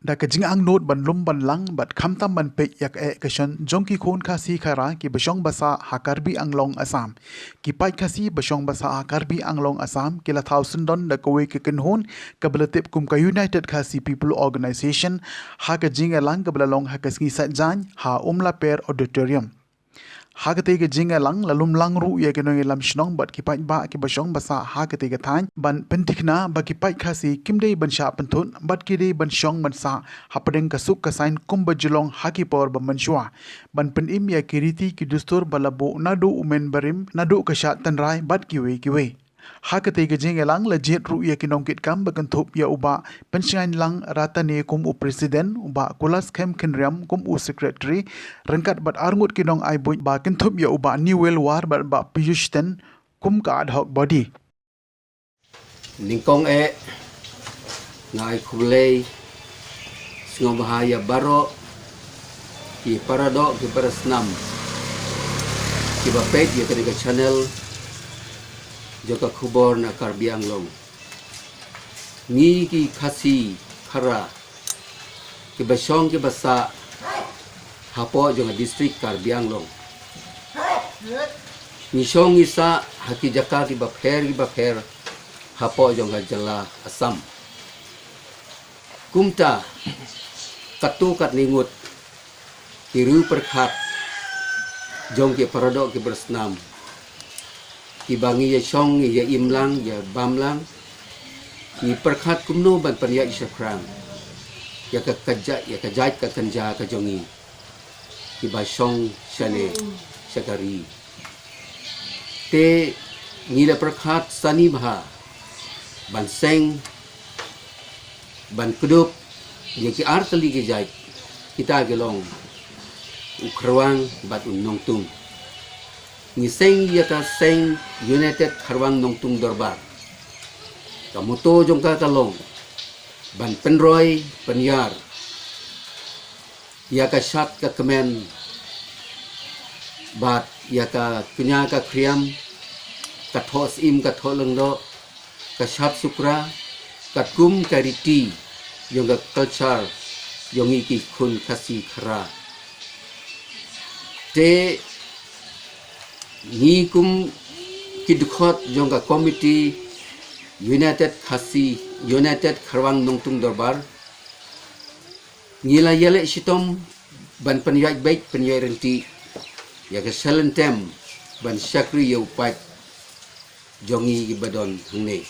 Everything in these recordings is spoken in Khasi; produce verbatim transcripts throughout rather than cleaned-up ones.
Da ka jingangnud ban lum ban lang bad khamtam ban peit ïa ka eh ka shon jong ki khun Khasi Khara kiba shong ba sah ha Karbi Anglong Assam. Ki paid Khasi ba shong ba sah ha Karbi Anglong Assam ki la thaw syndon da kawei ka kynhun kaba la tip kum ka United Khasi People Organization ha ka jingïalang kaba la long ha ka sngi Saitjaiñ ha Umlaper Auditorium. Ha katei ka jingïalang la lum lang ruh ïa ki nongïalam shnong bad ki paidbah kiba shong ba sah ha katei ka thaiñ ban pynthikna ba ki paid Khasi kim dei ban shah pynthut bad ki dei ban shong ban sah hapdeng ka suk ka saiñ kumba ju long ha ki por ba mynshuwa, ban pynim ïa ki riti ki dustur ba la buh naduh u mynbarim, naduh ka shad tynrai bad kiwei kiwei. Ha katei ka jingïalang la jied ruh ïa ki nongkitkam ba kynthup ïa u Bah Pynshngaiñlang Ratane kum u president, u Bah Kulas Khem Khynriam kum u secretary, ryngkat bad arngut ki nongaibuit ba kynthup ïa u Bah Newell War bad Bah Piyush Ten kum ka ad hoc body. Nyngkong eh, nga ai khublei sngewbha ïa baroh ki paradoh ki parasnam kiba peit ïa kane ka channel jong ka khubor na Karbi Anglong. Ngi ki Khasi Khara kiba shong kiba sah hapoh jong ka district Karbi Anglong, ngi shong ngi sah ha ki jaka kiba pher kiba pher hapoh jong ka jylla Assam. Kumta, katto katne ngut ki riew pyrkhat jong ki paradoh ki parasnam kiba ngi ïa shong ngi ïa im lang ïa bam lang, ngi pyrkhat kumno ban pynïaid shaphrang ïa ka, ka ja-, ïa ka jait ka kynja ka jong ngi kiba shong shane sha ka ri. Te ngi la pyrkhat sani bha ban seng ban kdup ïa ki ar tylli ki jait, kita ki long u Kharwang bad u Nongtung. Ngi seng ïa ka seng United Kharwang Nongtung Dorbar. Ka motto jong ka ka long ban pynroi pynïar ïa ka shad ka kmen bad ïa ka kñia ka khriam, ka thoh syiem ka thoh lyngdoh, ka shad sukra, katkum ka riti jong ka culture jong ngi ki khun Khasi Khara. Te ngi kum ki dkhot jong ka committee United Khasi, United Kharwang Nongtung Dorbar, ngi la ïaleh shitom ban pynïaid beit pynïaid ryntih ïa ka shalynter ban shakri ïa u paid jong ngi kiba don hangne.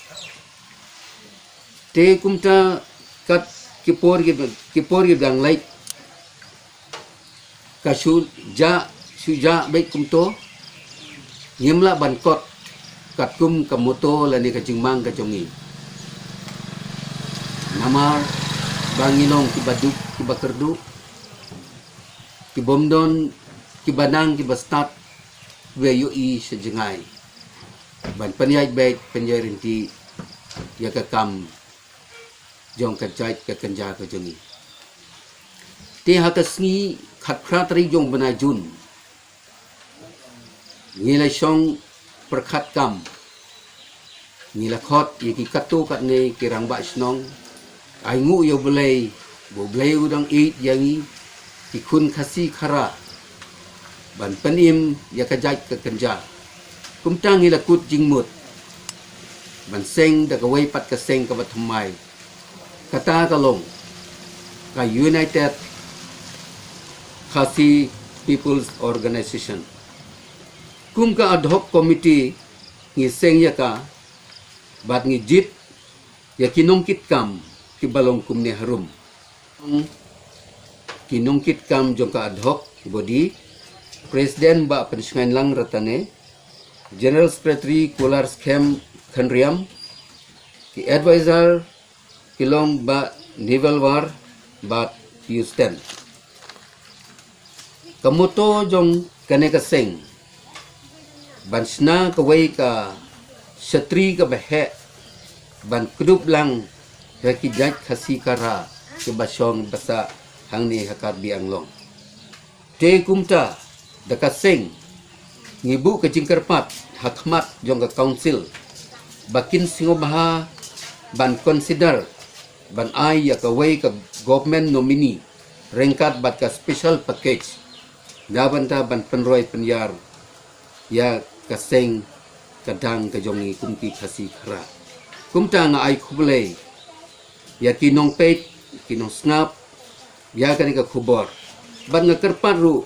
Te kumta kat ki por ki, ki por ki dang leit, ka shu jah, shu jah beit kumto, ngim lah ban kot katkum ka motto lane ka jingmang ka jong ngi. Namar ba ngi long kiba duk kiba kyrduh, kibym don kiba nang kiba stad, kiba ïohi sha jngai ban pynïaid beit pynïaid ryntih ïa ka kam jong ka jait ka kynja ka jong ngi. Te ha ka sngi khatphra tarik jong u bnai Jun, ngi la shong pyrkhat kam, ngi la khot ïa ki katto katne ki rangbah shnong, ai nguh ïa U Blei ba U Blei u dang ïeit ïa ngi ki khun Khasi Khara ban pynim ïa ka jait ka kynja. Kumta ngi la kut jingmut ban seng da kawei pat ka seng kaba thymmai, kata ka long ka United Khasi People's Organization. Kum ka ad hoc committee ngi seng ïa ka bad ngi jied ïa ki nongkitkam kiba long kumne harum. Ki nongkitkam jong ka ad hoc body, President Bah Pynshngaiñlang Ratane, General Secretary Kular Skhem Khynriam, ki advisor ki long Bah Newell War bad Piyush Ten. Ka motto jong kane ka seng ban shna kawei ka shatri kaba heh ban kdup lang ïa ki jait Khasi Khara kiba shong ba sah hangne ha Karbi Anglong. Te kumta da ka seng ngi buh ka jingkyrpad ha khmat jong ka council ba kin sngewbha ban consider ban ai ïa kawei ka government nominee ryngkat bad ka special package na bynta ban pynroi pyniar ïa ka seng ka dang ka jong ngi kum ki Khasi Khara. Kumta nga ai khublei ïa ki nongpeit, ki nongsngap ïa kane ka khubor. Bad nga kyrpad ruh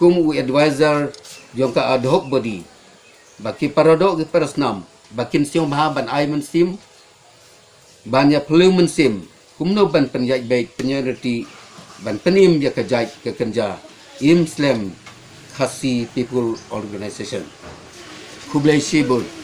kum u advisor jong ka ad hoc body ba ki paradoh ki parasnam ba kin sngewbha ban ai mynsiem, ban ïa phylliew mynsiem kumno ban pynïaid beit pynïaid riti ban pynim ïa ka jait ka kynja im slem Khasi People Organization. Khublei shibun.